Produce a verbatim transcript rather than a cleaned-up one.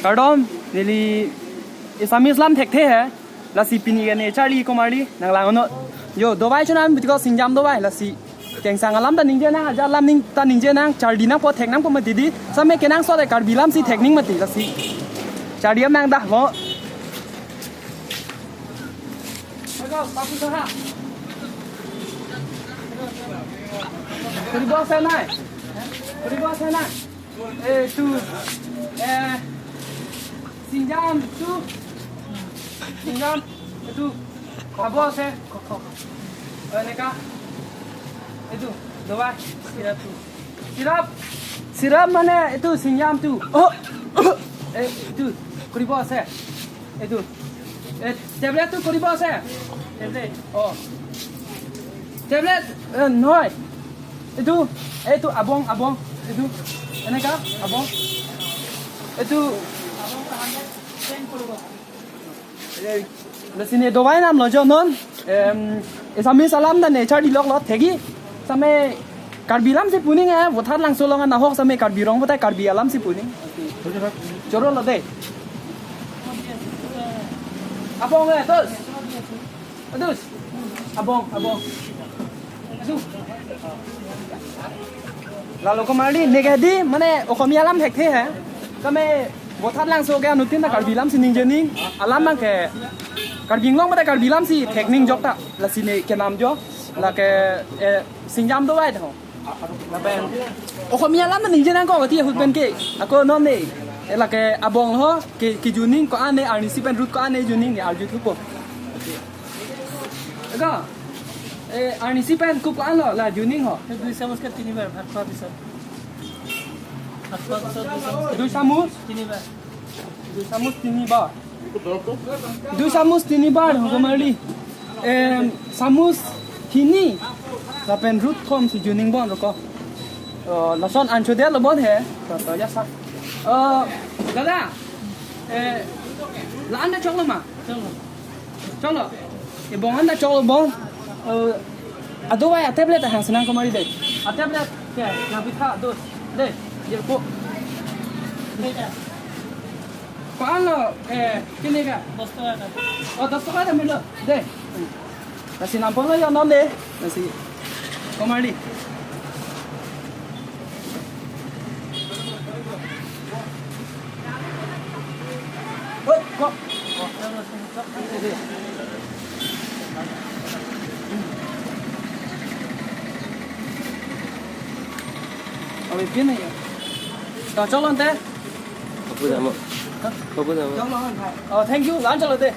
Kardom, neli Assamese alam thekthe he. Lasi pini ke ne charli komarli nanglang-onlo. Jo, dovai chonam, because singjam dovai, lasi kengsang alam ta ningje nang, ajat alam ning ta ningje nang, charli nangpo, thek nangpo mati di. Same kenangsot ke Karbi alam si thek ning mati, lasi charli nang dah mo. Kori bo ase nai? Kori bo ase nai? Etu, eh, singjam tu. Singjam, etu. Khabo ase. Eneka. Etu, dovai. Syrup tu. Syrup. Syrup mane etu singjam tu. Oh. Eh, etu. Kori bo ase. Etu. Eh, tablet tu kori bo ase. Tablet. Oh. Tablet, eh, nohoi. Etu, etu abong, abong. Etu. Eneka, abong. Etu. Lasi ne dovai namlo jo non. Em, Assamese alam ta ne charliloklo thekji. Same Karbi alam si puning eh, Vothatlangso along nahok same Karbi Rong Batai Karbi alam si puning. Chorolo de. Abong eh, tus. Tus. Abong, abong. Asu. Lalo komarli, ne ke di, mane Okomia alam thekthe he. Same Vothatlangso ke anuttin ta Karbi alam si ningje ning, alam abang ke Karbi Anglong mate Karbi alam si thek ning jok ta, lasi ne kenam jo, lake, eh, singjam dovai tho. Lapen Okomia alam ningje nangkok ti ahut pen ke. Ako non ne. Eh, lake abong ho, ke, ke juning ko-an ne, arnisi pen root ko-an ne juning ne arjuthupo. Ega. Eh, arnisi pen ko-an lo, la juning ho. দুই চামুচ কে তিনিবাৰ ভাত খোৱাৰ পিছত। ভাত খোৱাৰ পিছত দুই চামুচ কে দুই চামুচ? তিনিবাৰ। Dui samus tinibar. Dui samus tinibar, ho komarli. Em, samus hini. Lapen root khom si juning bon roko. Oh, lason ancho dia lo bon he. To, to, ya sa. Oh, dada. Eh, la-an ta choklo ma? Choklo. Choklo. Ebong an ta choklo bon. Eh, adovai a tablet ahang si nang komarli de. A tablet ke, nang pitha dos. De, jirpo. Ko-an lo, eh, kini ka? দশ টাকা এটা। Oh, দশ টাকা ta milo. De. Lasi namponlo jo non de. Lasi komarli. Oi, ko. Abe pin ya. To choklo ante. Kapu damo. Hah? Kapu damo. Choklo han. Oh, thank you. La-an choklo de.